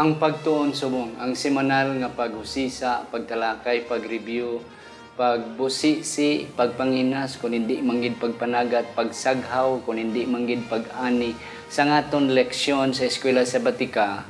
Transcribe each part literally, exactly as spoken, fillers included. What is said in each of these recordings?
Ang pagtuon subong, ang semanal nga paghusisa, pagtalakay, pag-review, pagbusisi, pagpanginas, kung hindi manggid pagpanagat, pagsaghaw, kung hindi manggid pag-ani, sa ngaton leksyon sa Eskwela Sabatika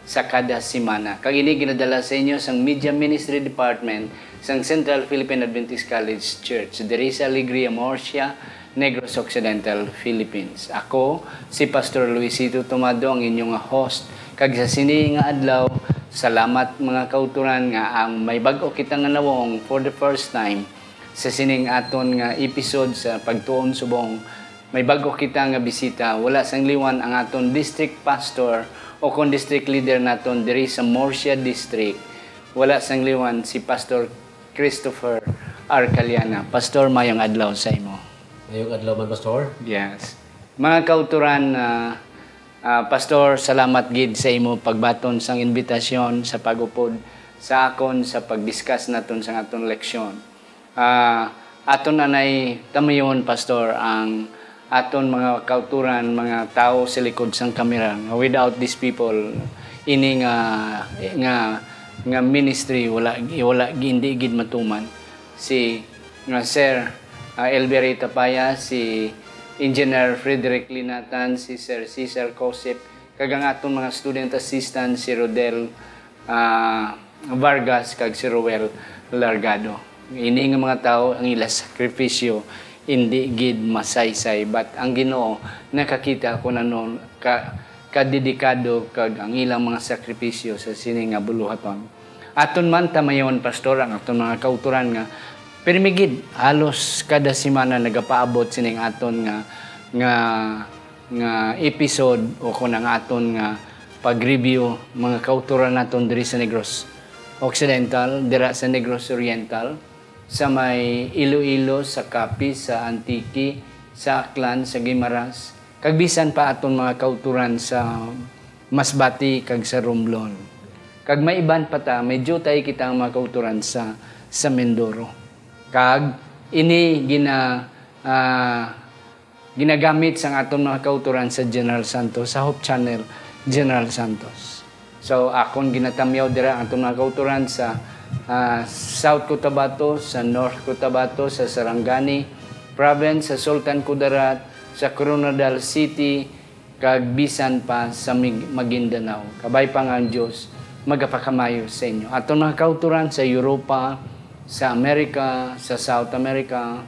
sa kada semana. Kag ini ginadala sa inyo sang Media Ministry Department sang Central Philippine Adventist College Church, diri sa Alegria, Murcia, Negros Occidental, Philippines. Ako si Pastor Luisito Tomado, ang inyo nga host. Kag sa sini nga adlaw, salamat, mga kauturan, nga ang may bag-o kita nga nawong for the first time sa sining aton nga episode sa Pagtuon Subong. May bag-o kita nga bisita, wala sang liwan ang aton district pastor o kon district leader naton diri sa Murcia District, wala sang liwan si Pastor Christopher Arcaliana. Pastor, mayong adlaw sa imo. Mayong adlaw man, Pastor. Yes. Mga kauturan, ah, ah, Pastor, salamat gid sa imo pagbaton sang imbitasyon sa pag-upod sa akon sa pag-discuss naton sang aton leksyon. Ah, aton anay tamayon, Pastor, ang aton mga kauturan, mga tawo sa likod sang kamera, nga without these people, ini nga, nga, nga ministry, wala, wala, hindi gid matuman. Si, nga Sir, ah, Elberry Tapaya, si Engineer Frederick Linatan, si Sir Cesar Cosip, kag ang aton mga student assistant, si Rodel, ah, Vargas, kag si Roel Largado. Ini nga mga tawo, ang ila sakripisyo, hindi gid masaysay, but ang Ginoo nakakita kung ano ka, kadedikado kag ang ilang mga sakripisyo sa sini nga buluhaton. Aton man tamayon, Pastor, ang aton mga kauturan nga pirmi gid, halos kada semana nagapaabot sining aton nga, nga, nga episode o kung ang aton nga pag-review, mga kauturan naton diri sa Negros Occidental, dira sa Negros Oriental, sa may Iloilo, sa Capiz, sa Antique, sa Aklan, sa Guimaras, kag bisan pa aton mga kauturan sa Masbate kag sa Romblon. Kag may iban pa ta, may diutay kita ang mga kauturan sa, sa Mindoro. Kag ini gina-, ah, ginagamit sang aton mga kauturan sa General Santos, sa Hope Channel, General Santos. So, akon ginatamyaw dira ang aton mga kauturan sa, ah, South Cotabato, sa North Cotabato, sa Sarangani Province, sa Sultan Kudarat, sa Koronadal City, kag bisan pa sa Mig-, Maguindanao. Kabay pa nga ang Dios magapakamaayo sa inyo. Aton mga kauturan sa Europa, sa America, sa South America,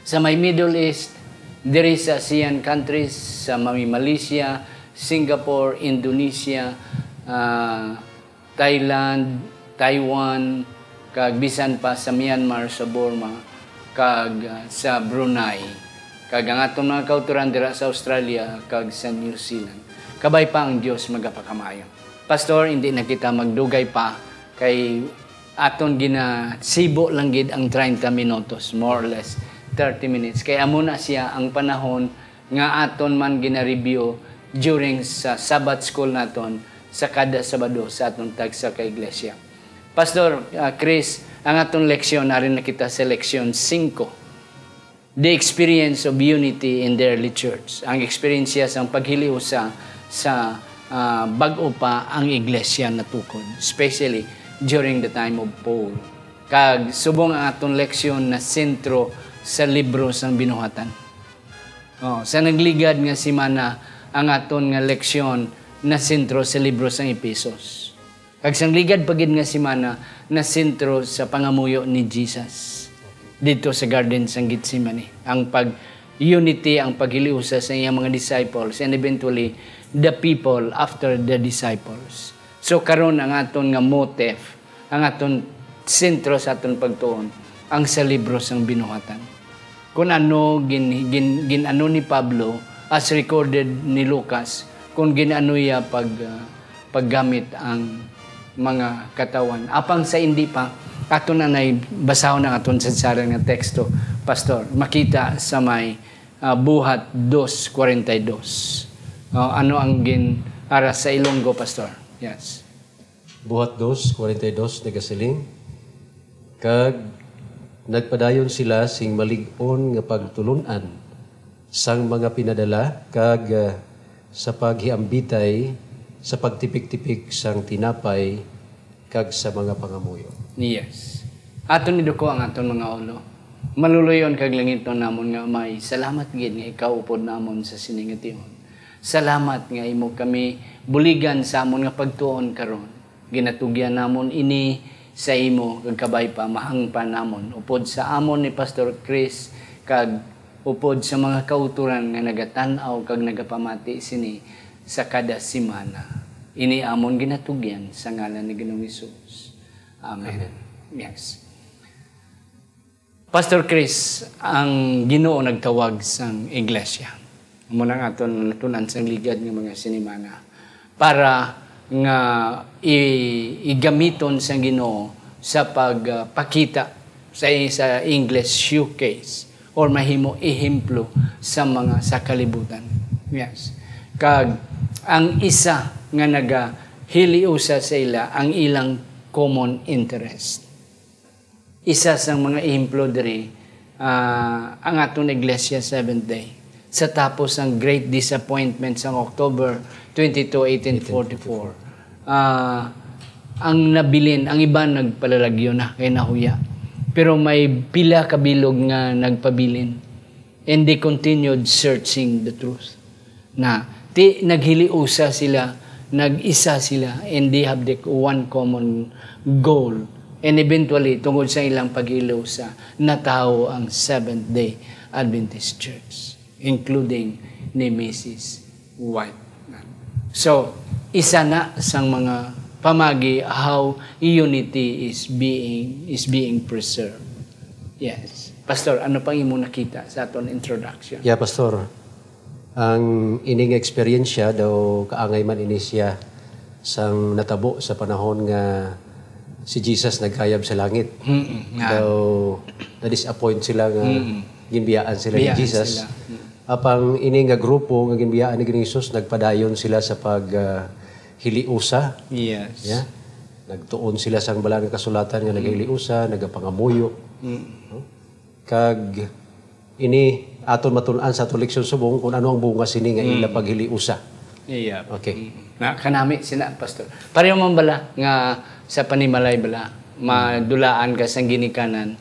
sa may Middle East, diri sa ASEAN countries, sa may Malaysia, Singapore, Indonesia, ah, Thailand, Taiwan, kag bisan pa sa Myanmar, sa Burma, kag, ah, sa Brunei, kag ang aton mga kauturan dira sa Australia kag sa New Zealand. Kabay pa ang Dios magapakamaayo. Pastor, hindi na kita magdugay pa, kay aton ginasibo lang gid ang treinta minutos, more or less thirty minutes. Kay amo na siya ang panahon nga aton man gina-review during sa Sabbath School naton sa kada Sabado sa aton tagsa ka iglesia. Pastor, ah, Chris, ang aton leksyon, ari na kita sa leksyon singko. The experience of unity in the early church. Ang eksperyensya sang paghiliusa sa, ah, bag-o pa ang iglesia natukod, especially during the time of Paul. Kag subong ang aton leksyon na sentro sa libro sang Binuhatan. Oh, sa nagligad nga semana, ang aton nga leksyon na sentro sa libro sang Epesos. Kag sang ligad pa gid nga semana, na sentro sa pangamuyo ni Jesus didto sa Garden sang Getsemane. Ang pag-unity, ang paghiliusa sa iyang mga disciples, and eventually, the people after the disciples. So, karon ang aton nga motif, ang aton sentro sa aton pagtuon, ang sa libro sang Binuhatan. Kun ano gin-, gin-, gin-ano ni Pablo, as recorded ni Lucas, kung gin-ano iya pag, ah, paggamit ang mga katawhan. Apang sa hindi pa, ato na nay basahon ang aton sadsaran nga teksto, Pastor. Makita sa may, ah, Buhat dos kuwarenta y dos. Ah, ano ang gin-aras sa Ilonggo, Pastor? Yes. Buhat dos kuwarenta y dos nagasiling, kag nagpadayon sila sing malig-on nga pagtulon-an sang mga pinadala, kag, ah, sa paghiambitay sa pagtipik-tipik sang tinapay kag sa mga pangamuyo. Yes. Aton iduko ang aton mga ulo. Maluloy-on kag langitnon namon nga Amay, salamat gid nga ikaw upod namon sa sini nga tion. Salamat nga imo kami buligan sa amon nga pagtuon karon. Ginatugyan namon ini sa imo kag kabay pa mahangpan namon upod sa amon ni Pastor Chris kag upod sa mga kautoran nga nagatan-aw kag nagapamati sini sa kada semana. Ini amon ginatugyan sa ngalan ni Ginoong Hesus. Amen. Amen. Yes. Pastor Chris, ang Ginoo nagtawag sang iglesia. Amo nang aton natun-an sang ligad nga mga sinimana para nga i-, igamiton sang Ginoo sa pagpakita sa, sa English, showcase or mahimo ehemplo sa mga sa kalibutan. Yes. Kag ang isa nga nagahiliusa sa ila ang ilang common interest. Isa sang mga ehemplo diri, ah, ang aton iglesia Seventh Day. Sa tapos sang great disappointment sang October twenty-two, eighteen forty-four, ah, ang nabilin, ang iban nagpalalagyo na kay nahuya. Pero may pila ka bilog nga nagpabilin. And they continued searching the truth. Na, ti, naghiliusa sila, nag-isa sila, and they have the one common goal. And eventually, tungod sa ilang paghiliusa, natawo ang Seventh-day Adventist Church, including ni Missus White. So, isa na sang mga pamagi how unity is being, is being preserved. Yes. Pastor, ano pang imo nakita sa aton introduction? Yeah, Pastor. Ang ining eksperyensya daw kaangay man ini siya sang natabo sa panahon nga si Jesus nagkayab sa langit. Mm-mm, nga. Daw na-disappoint sila nga Mm-mm. ginbiyaan sila ni Biyaan Jesus. Sila. Mm. Apang ini nga grupo nga ginbiyaan ni Ginoong Jesus, nagpadayon sila sa pag, ah, hiliusa. Yes. Yeah. Nagtuon sila sang Balaan nga Kasulatan nga Mm. naghiliusa, nagapangamuyo. Mm. No? Kag ini aton matun-an sa aton leksyon subong kung ano ang bunga sini nga ila Mm. paghiliusa. Iya. Okay. Mm. Na, kanami sina, Pastor. Pareho man bala nga sa panimalay bala, madulaan ka sang ginikanan,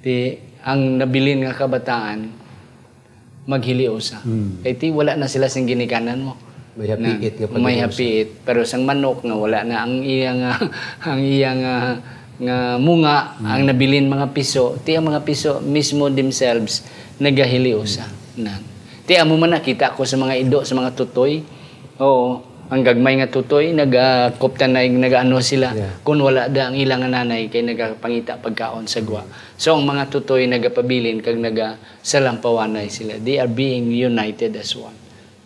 ti ang nabilin nga kabataan, maghiliusa. Mm. Kay ti wala na sila sing ginikanan mo. May Na, hapiit nga may paghiliusa. Hapiit. Pero sang manok nga wala na ang iya nga, ang iya nga, nga munga, Mm. ang nabilin mga piso, ti ang mga piso mismo themselves nagahiliusa. Mm. Na. Ti amo man nakita ko sa mga ido, sa mga tutoy. Oo. Ang gagmay nga tutoy, nagakuptanay, nagaano sila. Yeah. Kung wala da ang ilang nanay, kay nagapangita pagkaon sa gwa. So, ang mga tutoy nagapabilin kag naga-, salampawanay sila. They are being united as one.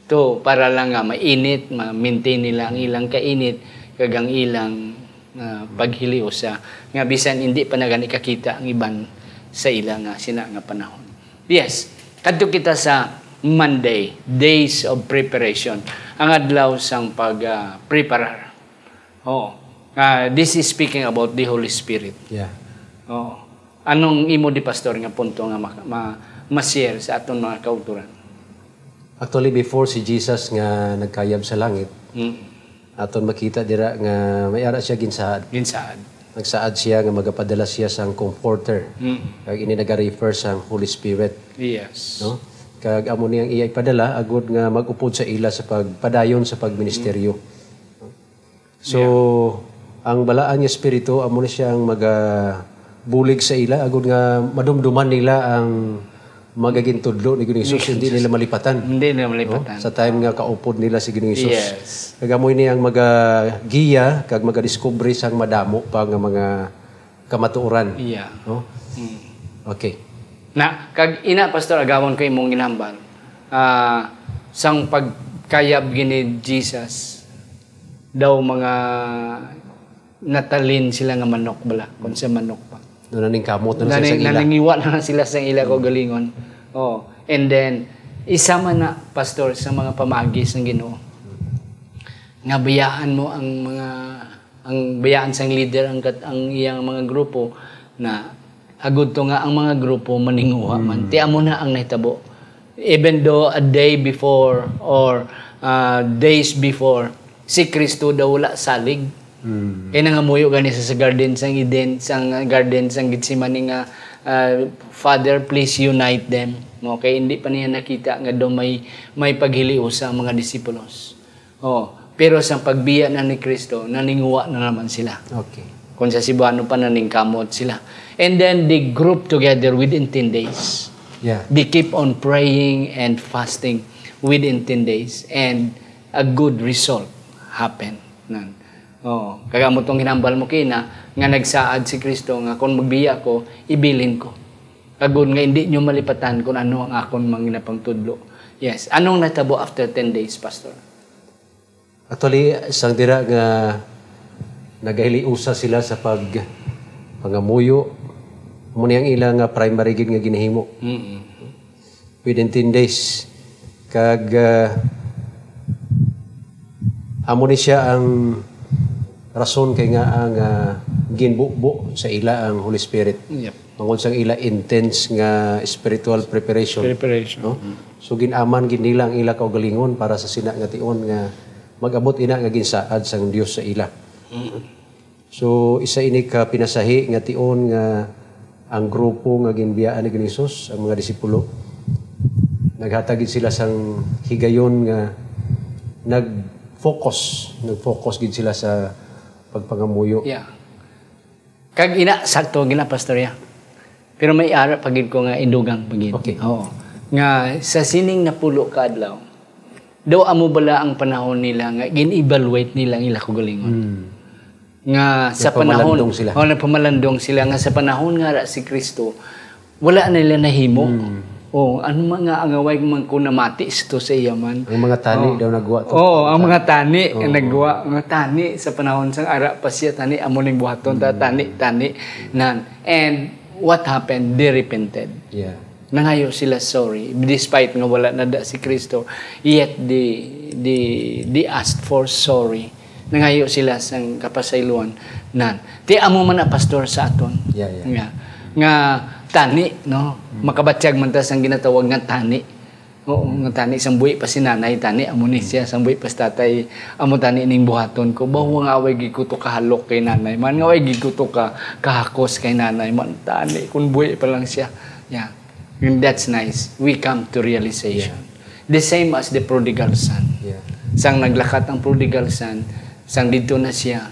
To, para lang nga mainit, ma-maintain nila ang ilang kainit, kag ang ilang, ah, paghiliusa. Nga bisan hindi pa na gani kakita ang iban sa ila nga sina nga panahon. Yes, kadto kita sa Monday, days of preparation. Ang adlaw sang pag, ah, preparar. Oo. Ah, this is speaking about the Holy Spirit. Yeah. Oo. Anong imo di, Pastor, nga punto nga ma-, ma-, ma-share sa aton mga kauturan? Actually, before si Jesus nga nagkayab sa langit, Mm. aton makita dira nga may ara siya ginsaad. Ginsaad. Nagsaad siya nga magapadala siya sang Comforter. Mm. Kag ini nagarefer sang Holy Spirit. Yes. No? Kag amo ni ang iya ipadala agud nga mag-upod sa ila sa pagpadayon sa pagministeryo. Mm. So, yeah. Ang balaan nga espiritu, amo na siya ang magabulig sa ila, agud nga madumduman nila ang magagintudlo ni Ginoong Hesus, Yes. hindi nila malipatan. Hindi nila malipatan. No? Sa time nga kaupod nila si Ginoong Hesus. Yes. Kag amo ini ang magagiya, kag magadiskubre sang madamo pa nga mga kamatuoran. Yeah. No? Mm. Okay. Na, kag ina, Pastor, agawon ko imong ginhambal. Ah, sang pagkayab gini Jesus, daw mga natalin sila nga manok bala, kung sa manok pa. No, naningkamot na sila Nani-, sa ila. Naningiwa na sila sa ila kaugalingon. Oh, and then, isa man na, Pastor, sa mga pamagi sang Ginoo, nga bayaan mo ang mga, ang bayaan sang leader, ang kat-, ang iyang mga grupo, na agud to nga ang mga grupo maninguha man. Mm. Ti amo na ang nahitabo. Even though a day before or, uh, days before, Si Kristo daw wala salig. Mm. Kay nangamuyo gani sa, sa garden sang Eden, sang garden sang Getsemane nga, ah, "Father, please unite them." Okay, hindi pa niya nakita nga daw may, may paghiliusa ang mga disipulos. Oh, pero sa pagbiya na ni Kristo, naninguha na naman sila. Okay. Kung sa Cebuano pa, naningkamot sila. And then they group together within ten days. Yeah. They keep on praying and fasting within ten days. And a good result happen. Nan. Oh, kag amo tong hinambal mo kina nga nagsaad si Kristo nga, "Kung magbiya ko, ibilin ko. Agod nga hindi nyo malipatan kung ano ang akon mga ginapangtudlo." Yes. Anong natabo after ten days, Pastor? Actually, sang dira nga nagahiliusa sila sa pag-, pangamuyo, amo ni ang ila nga primary gid nga ginahimo. Mm-mm. Within ten days. Kag, ah, amo ni siya ang rason kay nga ang, ah, ginbubo sa ila ang Holy Spirit. Yep. Tungod sang ila intense nga spiritual preparation. Preparation. No? Mm. So, gin-aman gid nila ang ila kaugalingon para sa sina nga tion nga mag-abot ina nga ginsaad sang Dios sa ila. Mm. So, isa ini ka pinasahi nga tion nga ang grupo nga ginbiyaan ni Ginoong Hesus, ang mga disipulo, naghatag gid sila sang higayon nga nag-focus, nag-focus gid sila sa pagpangamuyo. Yeah. Kag ina, sakto gina, Pastor, ya. Pero may ara pa gid ko nga idugang pa gid. Okay. Oo. Nga sa sining napulo ka adlaw, daw amo bala ang panahon nila nga gin-evaluate nila ang ila kaugalingon. Hmm. Nga sa panahon, Nagpamalandong sila. Oh, nagpamalandong sila nga sa panahon nga ara si Kristo, wala na nila nahimo. Hmm. Oh, ano man nga ang away man ko namati ito sa iya man. Ang mga tani Oh. daw nagwa to. Oh, ang mga tani Oo. nagwa, mga tani sa panahon sang ara pa siya, tani amo ning buhaton ta, Hmm. tani, tani nan. And what happened? They repented. Yeah. Nangayo sila sorry despite nga wala na da si Kristo, yet they, they, they asked for sorry. Nangayo sila sang kapasayloan nan. Ti amo man na, Pastor, sa aton. Yeah, yeah. Nga, nga tani, no? Mm. Makabatyag man ta sang ginatawag nga tani. Oo, nga tani, sang buhi pa si nanay, tani, amo ni siya, sang buhi pa si tatay, amo tani ning buhaton ko. Bawa nga away gid ko to kahalok kay nanay man, nga away gid ko to ka, kahakos kay nanay man, tani, kung buhi pa lang siya. Yeah. And that's nice. We come to realization. Yeah. The same as the prodigal son. Yeah. Sang naglakat ang prodigal son, sang didto na siya,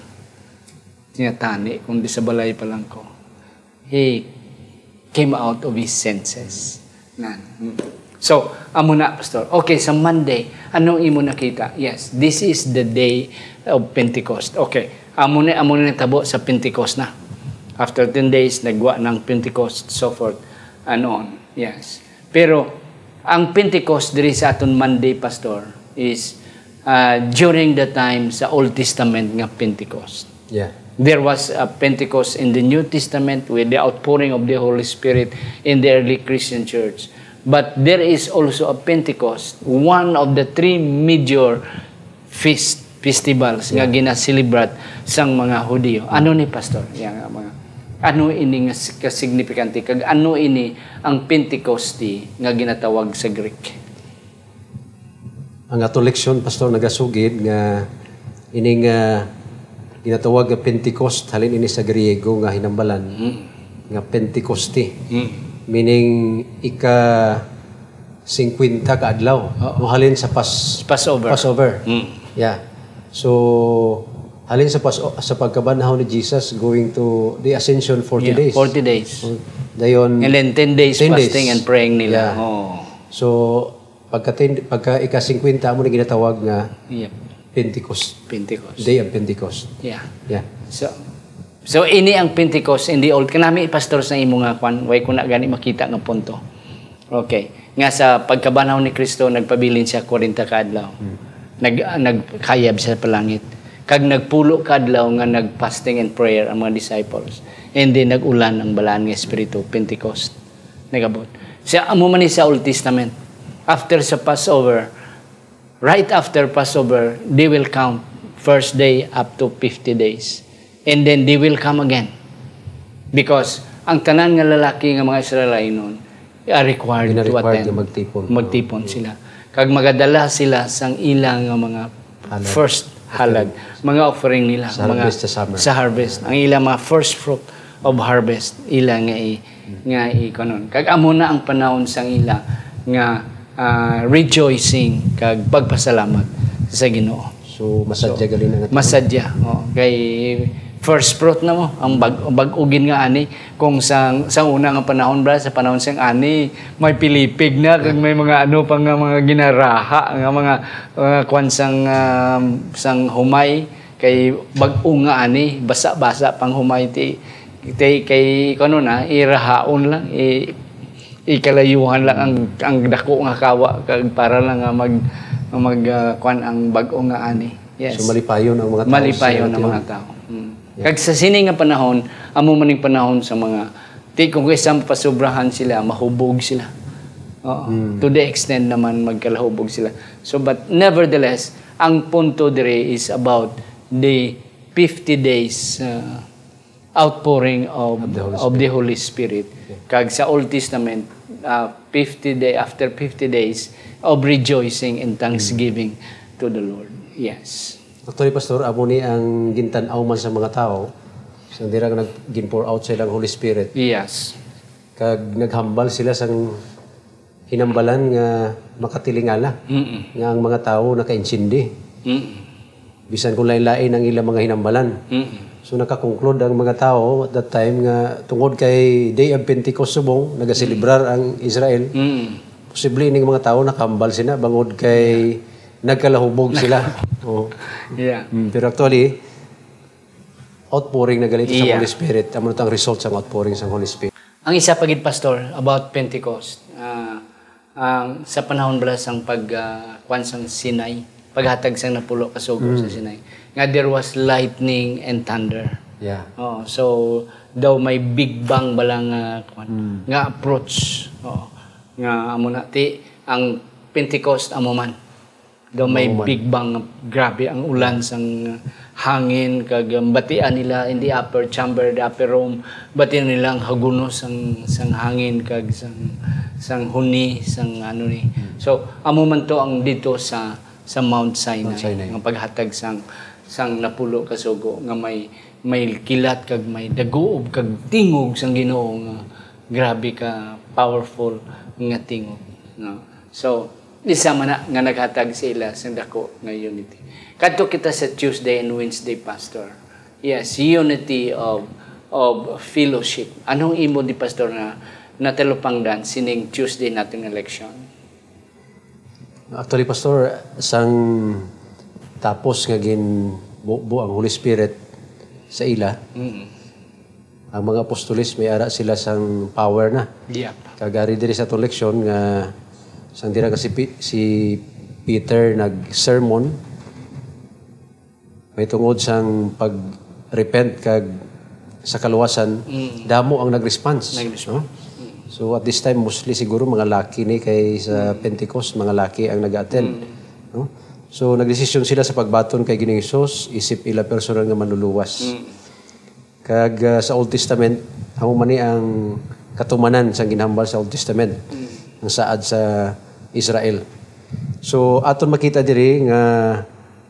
niya tani, kung di sa balay pa lang ko. He came out of his senses. Nan. Mm. So, amo na, Pastor. Okay, sa Monday, anong imo nakita? Yes, this is the day of Pentecost. Okay, amo ni, amo ni natabo sa Pentecost na. After ten days, nagwa ng Pentecost, so forth and on. Yes. Pero, ang Pentecost diri sa aton Monday, Pastor, is, ah, during the time sa Old Testament nga Pentecost. Yeah. There was a Pentecost in the New Testament with the outpouring of the Holy Spirit in the early Christian church. But there is also a Pentecost, one of the three major feast, festivals nga Yeah. ginaselebrat sang mga Hudiyo. Ano ni, Pastor? Yang mga, ano ini nga si-, kasignifikante? Kag ano ini ang Pentecost nga ginatawag sa Greek? Ang ato leksyon, Pastor, nagasugid nga ini nga ginatawag nga Pentecost, halin ini sa Griego nga hinambalan Mm. nga Pentecoste. Mm. Meaning, ika singkwenta ka adlaw. Oo. No, halin sa Pas-, Passover. Passover. Mm. Yeah. So, halin sa Pas-, sa pagkabanhaw ni Jesus going to the Ascension, forty Yeah, days. forty days. Oh, dayon, And then ten days ten days. fasting and praying nila. Yeah. Oh. So, pagka ten, pagka ika singkwenta mo na ginatawag nga Yep. Pentecost. Pentecost. Day of Pentecost. Yeah. Yeah. So, so ini ang Pentecost in the old. Kanami, Pastor, sa imo nga kwan, way ko na gani makita nga punto. Okay. Nga sa pagkabanhaw ni Kristo, nagpabilin siya kwarenta ka adlaw. Hmm. Nag-, nagkayab siya palangit. Kag nagpulo ka adlaw nga nag-fasting and prayer ang mga disciples. And then nag-ulan ang Balaan nga Espiritu, Pentecost. Nagabot. Siya, amo man ni sa Old Testament. After sa Passover, right after Passover, they will count first day up to fifty days. And then they will come again. Because ang tanan nga lalaki nga mga Israelinon are required to Gina-required attend. nga magtipon. Magtipon sila. Kag magadala sila sang ilang nga mga Halad. first Halag, mga offering nila, Sa mga harvest sa summer. Sa harvest. Ang ila mga first fruit of harvest, ila nga i-, nga ikunon. Kag amo na ang panahon sang ila nga, ah, rejoicing kag pagpasalamat sa Ginoo. So, masadya So, gali na nga taon. Masadya, oh. Kay first fruit na mo, ang bag-, bag-o gid nga ani. Kung sa, sa una nga panahon, bra, sa panahon sang ani, may pilipig na, kag may mga ano pa nga mga ginaraha, nga mga, ah, kwan sang, ah, sang humay, kay bag-o nga ani, basa-basa pang humay, ti, ti, kay, kuno na, irahaon lang, i-, ikalayuhan lang ang, ang dako nga kawa, kag para lang nga mag, mag, ah, kwan ang bag-o nga ani. Yes. So, malipayon ang mga tao sa Malipayon ang tinatihon. Mga tao. Mm. Yeah. Kag sa sini nga panahon, amo man ning panahon sa mga, ti, kung kaysa pasobrahan sila, mahubog sila. Oo. Mm. To the extent naman magkalahubog sila. So, but nevertheless, ang punto diri is about the fifty days, uh, outpouring of, Of the Holy of the Spirit. Holy Spirit. Okay. Kag sa Old Testament, uh, fifty day, after fifty days of rejoicing and thanksgiving Mm. to the Lord. Yes. Actually, Pastor, amo ni ang gintan-aw man sa mga tao, sa dira nga nag-, gin-pour out sa ilang Holy Spirit. Yes. Kag naghambal sila sang hinambalan nga makatilingala Mm-mm. nga ang mga tawo nakaintindi. Mm-mm. Bisan kung lain-lain ang ilang mga hinambalan. Mm-mm. So, nakakonklude ang mga tawo at that time nga tungod kay Day of Pentecost subong, nagaselebrar Mm. ang Israel, Mm. posible ining mga tawo nakahambal sila bangod kay nagkalahubog sila. Oo. Yeah. Mm, pero actually, outpouring na gali ito sa Yeah. Holy Spirit. Amo na ang result sang outpouring sang Holy Spirit. Ang isa pa gid, Pastor, about Pentecost. Ah, ang, sa panahon bala sang pag, ah, kwan sang Sinai, paghatag sang napulo ka sugo Mm. sa Sinai, nga there was lightning and thunder. Yeah. Oh, so daw may big bang bala nga, kwan, Mm. nga approach. Oh, nga amo na ti ang Pentecost amo man. Daw may Mao man. Big bang, grabe ang ulan sang hangin, kag, um, batian nila in the upper chamber, the upper room, batian nila ang hagunos sang, sang hangin, kag sang, sang huni, sang ano ni. Hmm. So, amo man to ang dito sa, sa Mount Sinai, Mount Sinai. Ang paghatag sang, sang napulo ka sugo nga may, may kilat, kag may daguob, kag tingog sang Ginoo nga grabe ka powerful nga tingog, no? So, isa man na nga naghatag sa ila sang dako nga unity. Kadto kita sa Tuesday and Wednesday, Pastor. Yes, unity of, of fellowship. Anong imo di, Pastor, nga natalupangdan sining Tuesday natin nga leksyon? Actually, Pastor, sang tapos nga ginbubo ang Holy Spirit sa ila, Mm. ang mga apostoles may ara sila sang power na. Yep. Kag ari diri sa atong leksyon nga sang dira nga si Pi-, si Peter nag-sermon, may tungod sang pag-repent kag sa kaluwasan, Mm. damo ang nag-response, Nag-response. no? Mm. So, at this time, mostly siguro mga laki ni kay sa Mm. Pentecost, mga laki ang nag-attend, Mm. no? So, nagdesisyon sila sa pagbaton kay Ginoong Hesus, isip ila personal nga manluluwas. Mm. Kag, ah, sa Old Testament, amo man ni ang katumanan sang ginhambal sa Old Testament, Mm. ang saad sa Israel. So, aton makita diri nga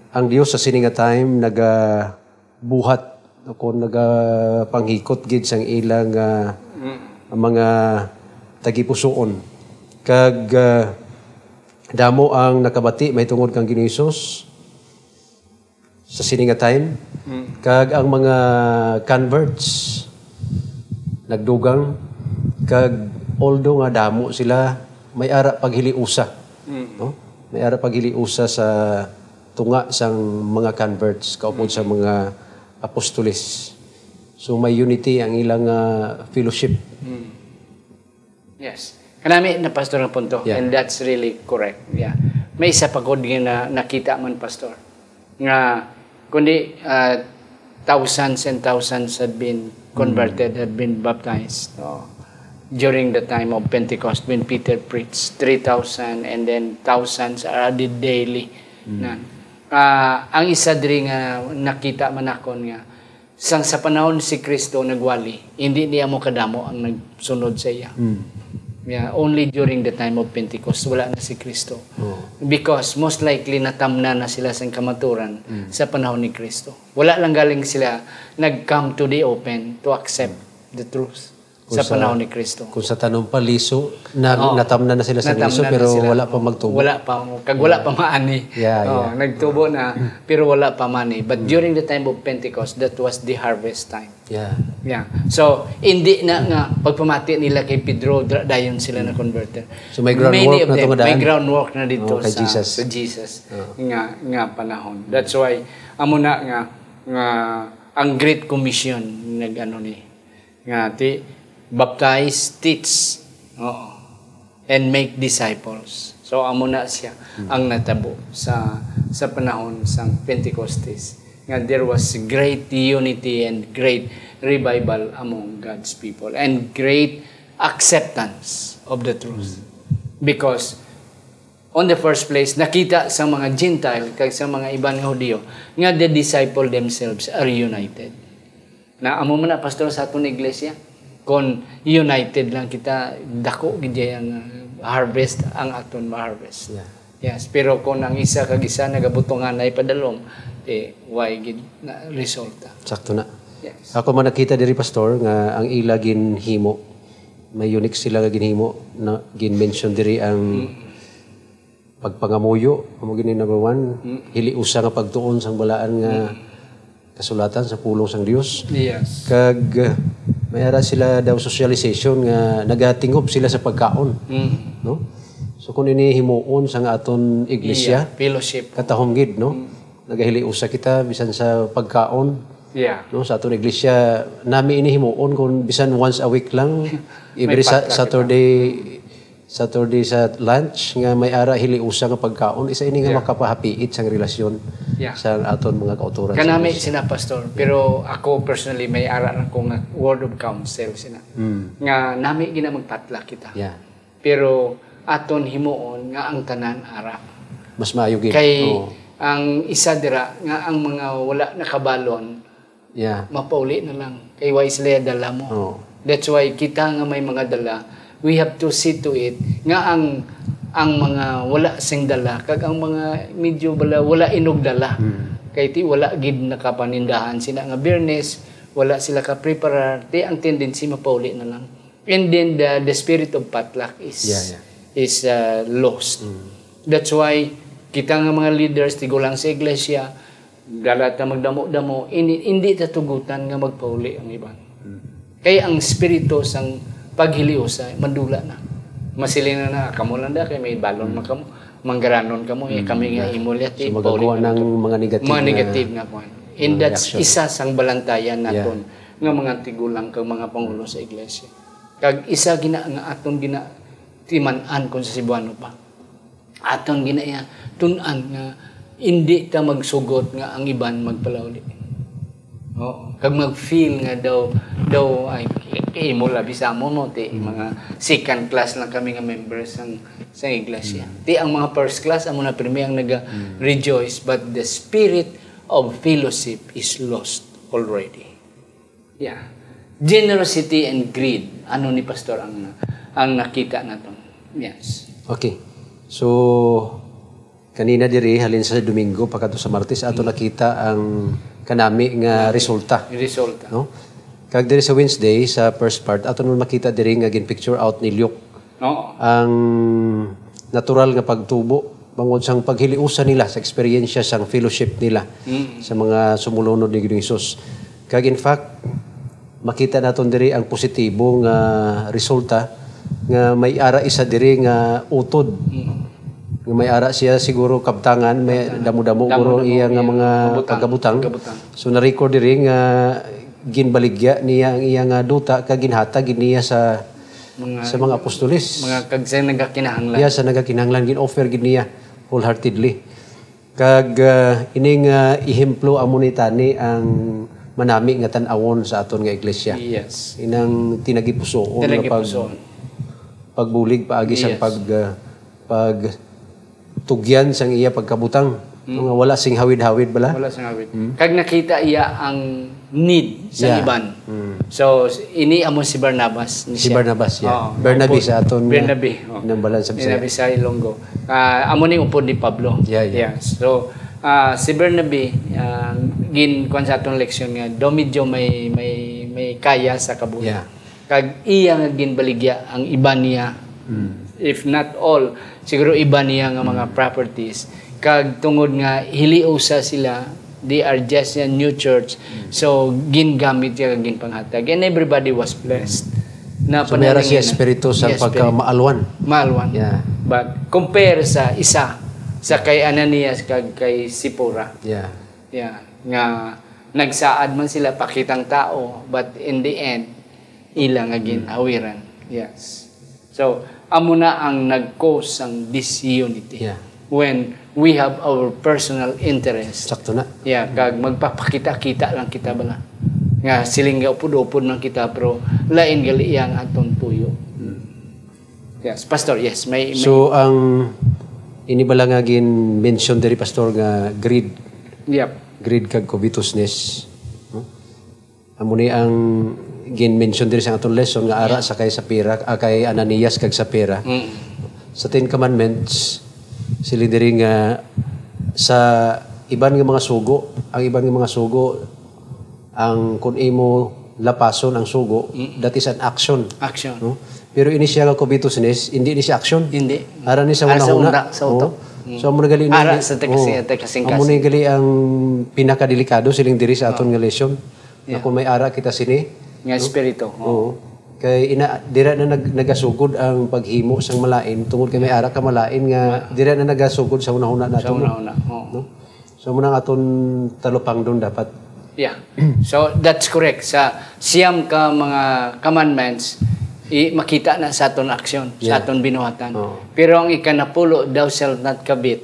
ang Dios sa sini nga time nagabuhat o kon nagapanghikot gid sang ila nga Mm. mga tagipusoon. Kag, ah, damo ang nakabati mahitungod kang Ginoong Hesus sa sini nga time. Mm. Kag ang mga converts nagdugang, kag although nga damo sila, may ara paghiliusa, Mm. no? May ara paghiliusa sa tunga sang mga converts kaupod sa Mm. mga apostoles. So, may unity ang ilang, ah, fellowship. Mm. Yes. Kanami na, Pastor, ang punto. Yeah. And that's really correct. Yeah. May isa pa gud nga na-, nakita man, Pastor, nga kundi, ah, thousands and thousands had been converted, Mm. had been baptized, no? During the time of Pentecost, when Peter preached, three thousand, and then thousands are added daily. Mm. Na, ah, ang isa diri nga nakita man nakon nga, sang sa panahon si Kristo nagwali, hindi niya mo kadamo ang nagsunod sa iya. Mm. Yeah, only during the time of Pentecost, wala na si Kristo. Oh. Because most likely natamnan na sila sa kamaturan Mm. sa panahon ni Kristo. Wala lang galing sila nag-come to the open to accept the truth Kung sa sa- panahon ni Kristo. Kung sa tanom pa, liso, na, Oo. natamnan na sila sa Natamnan liso, na pero sila. Wala pa magtubo. Wala pa, kag wala pa maani. Yeah, Oo, yeah. nagtubo na, pero wala pa maani. But during the time of Pentecost, that was the harvest time. Yeah. Yeah. So, hindi na nga pagpamati nila kay Pedro, dra- dayon sila na converted. So, may groundwork Many of na them, to nga daan. May groundwork na dito Oh, kay sa, Jesus. sa Jesus Oh. nga nga panahon. That's why amo na nga nga ang Great Commission nag-ano ni nga ti baptize, teach. Oo. And make disciples. So amo na siya ang natabo sa sa panahon sang Pentecostes, nga there was great unity and great revival among God's people and great acceptance of the truth. Because on the first place, nakita sa mga Gentile kag sa mga iban nga Hudiyo nga the disciple themselves are united. Na amo man na, Pastor, sa aton iglesia, kung united lang kita, dako gid ang, uh, harvest ang aton ma-harvest. Yeah. Yes, pero kung ang isa kag isa nagabutunganay padalom, eh, why gid na resulta? Sakto na. Yes. Ako man nakita diri, Pastor, nga ang ila ginhimo, may unique sila nga ginhimo, na gin-mention diri ang pagpangamuyo, amo gini number one, hiliusa nga pagtuon sang balaan nga kasulatan sa pulong sang Dios. Yes. Kag uh, may ara sila daw socialization nga nagatingop sila sa pagkaon, Mm. no? So kung ini himuon sa nga aton iglesia, Yeah, fellowship. Katahom gid, no? Nagahiliusa kita bisan sa pagkaon, Yeah. no? Sa aton iglesia, nami ini himuon kung bisan once a week lang, every sa- Potluck kita. Saturday, Saturday sa lunch nga may ara hiliusa nga pagkaon, isa ini nga Yeah. makapahapiit sang relasyon Yeah. sa aton mga kauturan. sa Kanami iglesia. Sina, Pastor, pero ako personally may ara na ko nga word of counsel sina. Mm. Nga nami gina magpatla kita. Yeah. Pero aton himuon nga ang tanan ara. Mas maayo gid. Kay Oo. ang isa dira nga ang mga wala nakabalon, Yeah. mapauli na lang. Kay wa sila dala mo. Oo. That's why kita nga may mga dala, we have to see to it nga ang ang mga wala sing dala kag ang mga medyo bala, wala inugdala. Mm. Kay ti wala gid nakapanindahan sina nga Biyernes, wala sila ka-preparar, ti ang tendency mapauli na lang. And then the, the spirit of potluck is Yeah, yeah. is uh, lost. That's why kita nga mga leaders, tigulang sa iglesia, dala ta magdamo-damo, hindi, hindi ta tugutan nga magpauli ang iban. Kay ang spirito sang paghiliusa, madula na. Masiling na na, "Kamo lang da, kay may balon man kamo, manggaranon kamo, eh, kami nga imo liya, So, magagawa ng mga negative mga na negative na kwan." And mga that's reaction. Isa sang balantayan Yeah. naton nga mga tigulang kag mga pangulo sa iglesia. Kag isa gina nga aton gina timan-an kung sa Cebuano pa. Aton gina iya tun-an nga hindi ta magsugot nga ang iban magpalauli. Oo. Kag mag-feel nga daw, daw, ay, imo labi sa amo mo, ti, mga second class lang kami nga members sang, sa iglesia. Ti, ang mga first class, amo na pirmi ang naga-rejoice, but the spirit of fellowship is lost already. Yeah. Generosity and greed. Ano ni Pastor ang, ang nakita naton? Yes. Okay. So, kanina diri, halin sa Domingo, pagkadto sa Martes, ato nakita ang kanami nga resulta. Resulta. No? Kag diri sa Wednesday, sa first part, ato naman makita diri nga gin-picture out ni Luke Oo. ang natural nga pagtubo bangod sang paghiliusa nila sa eksperyensya sang fellowship nila sa mga sumulunod ni Ginoong Hesus. Kag in fact, makita naton diri ang positibo nga resulta nga may ara isa diri nga utod. Nga may ara siya siguro kabtangan, may damo-damo guro ang iya nga mga pagkabutang. So na-record diri nga ginbaligya niya ang iya nga duta kag ginhatag gid niya sa Mga sa mga apostoles. Mga kag sa nagakinahanglan. Iya sa nagakinahanglan, gin-offer gid niya wholeheartedly. Kag ah, ining ah, ehemplo amo ni tani ang manami nga tan-awon sa aton nga iglesia. Yes. Inang tinagipusoon nga pag Tinagipusoon. pagbulig paagi sang Yes. pag ah, pag tugyan sang iya pagkabutang. Nga wala sing hawid-hawid bala? Wala sing hawid. Mm. Kag nakita iya ang need sa Yeah. iban. Mm. So, s-, ini amo si Barnabas ni Si siya. Barnabas, yeah. Oo, Bernabe naupod. sa aton, uh, Bernabe, oh. Nang balan sa Bisaya. Bernabe sa Ilonggo. Ah, amo ni upod ni Pablo. Yeah, yeah. Yeah. So, ah, si Bernabe, ah, gin-, kuwan sa aton leksyon nga, daw medyo may, may, may kaya sa kabuhi. Yeah. Kag iya nga ginbaligya ang iban niya, Mm. if not all, siguro iban niya nga mga properties. Kag tungod nga hiliusa sila, they are just a new church. Mm. So, gingamit niya kag ginpanghatag. And everybody was blessed. Na So, may ara siya panalangin na. espiritu sa Yes, pagka spirit. maalwan. Maalwan. Yeah. But compare sa isa, sa kay Ananias kag kay Sipora. Yeah. Yeah. Nga nagsaad man sila pakitang tao, but in the end, ila nga ginhawiran. Yes. So, amo na ang nag-cause sang disunity. Yeah. When we have our personal interest. Sakto na. Yeah, kag magpapakita-kita lang kita bala. Nga siling nga upod-upod man kita, pero lain gali iya ang aton tuyo. Mm. Yes, Pastor, yes, may, may So, ang ini bala nga gin-mention diri, Pastor, nga greed. Yep. Greed kag covetousness. No? Amo ni ang gin-mention diri sa aton lesson nga ara Yeah. sa kay Sapira, ah, kay Ananias kag Sapira. Mm. Sa Ten Commandments, siling diri nga sa iban nga mga sugo, ang iban nga mga sugo, ang kun imo lapason ang sugo, Mm. that is an action. Action. No? Pero ini siya nga covetousness, hindi ni siya action. Hindi. Ara ni sa Ara sa hunahuna. una, sa Oo. utok. Mm. So, amo na gali ni Ara ni sa taga-, Oo. taga-, kasing-kasing. Amo na gali ang pinakadelikado siling diri sa aton Oo. nga lesson. Yeah. Na kung may ara kita sini, Nga no? espiritu, oo. Oo. Kay ina, dira na nag-, nagasugod ang paghimo sang malain tungod kay may ara ka malain nga Ma- dira na nagasugod sa hunahuna Sa nato, no? hunahuna, oo. No? So, amo na ang aton talupangdon dapat. Yeah. So, that's correct. Sa siyam ka mga commandments, i-, makita na sa aton aksyon, sa Yeah. aton binuhatan. Oo. Pero ang ikanapulo, "Thou shalt not covet,"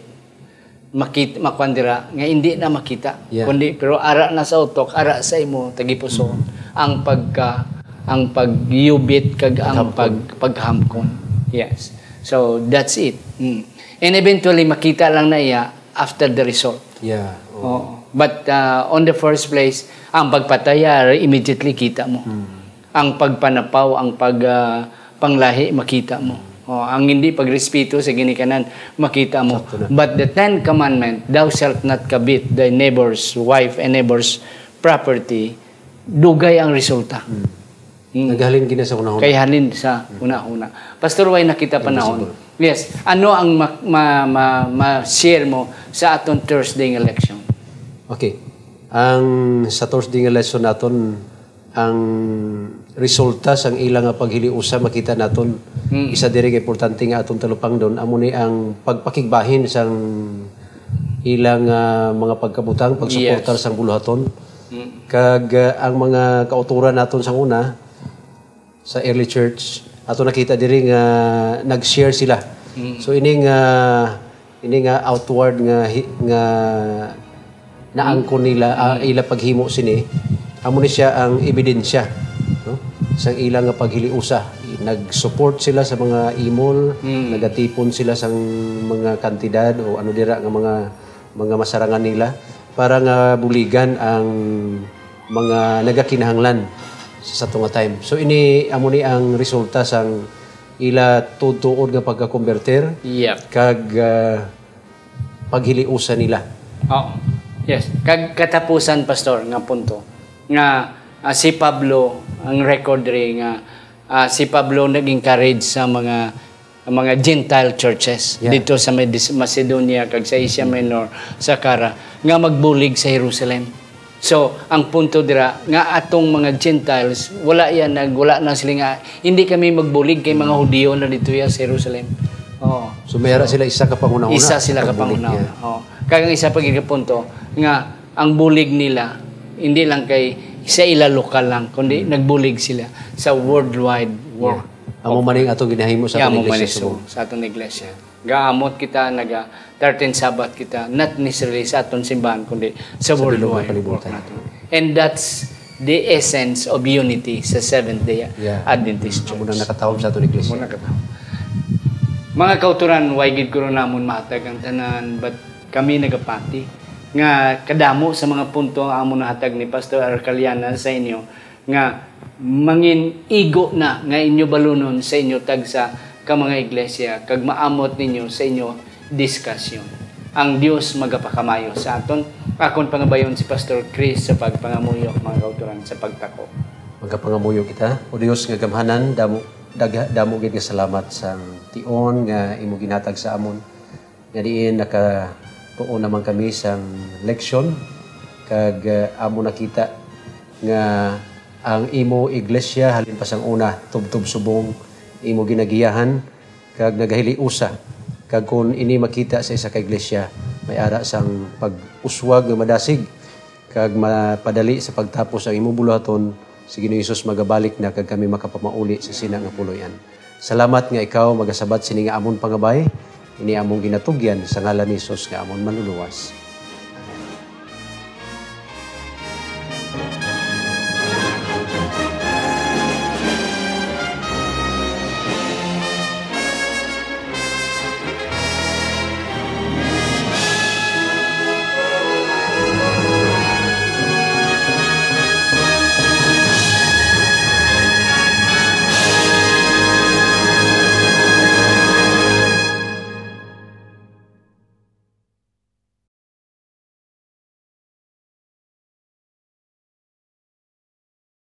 makit-, makuan dira, nga hindi na makita. Yeah. Kundi, pero ara na sa utok, ara sa imo tagipusoon, Mm. ang pagka-, ang pagyubit kag ang Paghamkon. pag-, paghamkon. Yes. So, that's it. Mm. And eventually, makita lang na iya after the result. Yeah. Oo. Oo. But, uh, on the first place, ang pagpatay, ah, immediately kita mo. Mm. Ang pagpanapaw, ang pag, ah, panglahi, makita mo. O, ang hindi pagrespeto sa ginikanan, makita mo. Sakto na. But the Ten Commandment, "Thou shalt not covet thy neighbor's wife and neighbor's property," dugay ang resulta. Hmm. Hmm. Naghalin gina sa hunahuna. Kay halin sa Hmm. hunahuna. Pastor, way na kita panahon. Invisible. Yes. Ano ang ma-, ma-, ma-, ma-share mo sa aton Thursday nga leksyon? Okay. Ang sa Thursday nga lesson naton, ang resulta sang ila nga paghiliusa, makita naton, Mm. isa diri ka importante nga aton talupangdon, amo ni ang pagpakigbahin sang ila nga mga pagkabutang, pagsuportar Yes. sang buluhaton. Mm. Kag, ah, ang mga kautoran naton sang una, sa early church, ato nakita diri nga nag-share sila. Mm. So, ini nga Ini nga outward nga hi-, nga naangkon nila, ah, Mm. ila paghimo sini, amo ni siya ang ebidensya, no? Sang ila nga paghiliusa. Nag-support sila sa mga imol, Mm. nagatipon sila sang mga kantidad o ano dira nga mga, mga masarangan nila para nga buligan ang mga nagakinahanglan sa sato nga time. So, ini, amo ni ang resulta sang ila tuod-tuod nga pagkakombertir Yep. kag, ah, paghiliusa nila. Oo. Yes. Kag katapusan, Pastor, nga punto, nga, ah, si Pablo, ang record diri nga, ah, si Pablo nag-encourage sa mga, mga Gentile churches Yeah. dito sa Medis-, Macedonia kag sa Asia Minor, sa Akaya, nga magbulig sa Jerusalem. So, ang punto dira, nga atong mga Gentiles, wala yan, nag-, wala na sila nga, "Hindi kami magbulig kay mga Hudiyo na dito ya sa Jerusalem." Oo. So, may ara sila isa ka panghunahuna, Isa sila ka pagbulig panghunahuna. niya. Oo. Kaya ang isa pa gid ka punto, nga ang bulig nila, hindi lang kay sa ila lokal lang, kundi nagbulig sila sa worldwide work. Yeah. Amo man ang atong ginahimo sa Yeah, atong amo man iglesia iso sa Cebu. sa atong iglesia. Gaamot kita, naga thirteen Sabbath kita, not necessarily sa aton simbahan, kundi sa Sa bilog nga worldwide kalibutan. work natin. And that's the essence of unity sa Seventh-day Yeah. Adventist Amo Church. nang nakatawag sa aton iglesia. Amo nang nakatawag. Mga kauturan, way gid kuno namon mahatag ang tanan, but Kami nagapati nga kadamo sa mga punto ang amo nahatag ni Pastor Arcaliana sa inyo nga mangin igo na nga inyo balunon sa inyo tagsa ka mga iglesia kag maamot ninyo sa inyo diskasyon. Ang Dios magapakamayo sa aton. Akon pangabayon si Pastor Chris sa pagpangamuyo, mga kauturan, sa pagtako. Magapangamuyo kita. O Dios nga gamhanan, damo, dagha, damo gid nga salamat sa tion nga imo ginatag sa amon. Nga diin nakatuon naman kami sang leksyon, kag, ah, amo nakita nga ang imo iglesia halin pa sang una, tubtob subong, imo ginagiyahan, kag nagahiliusa. Kag kon ini makita sa isa ka iglesia, may ara sang pag-uswag nga madasig, kag mapadali sa pagtapos ang imo buluhaton, si Ginoong Jesus magabalik na kag kami makapamauli sa sina nga puloy-an. Salamat nga ikaw magasabat sini nga amon pangabay, ini among ginatugyan sa ngalan ni Jesus nga amon Manluluwas.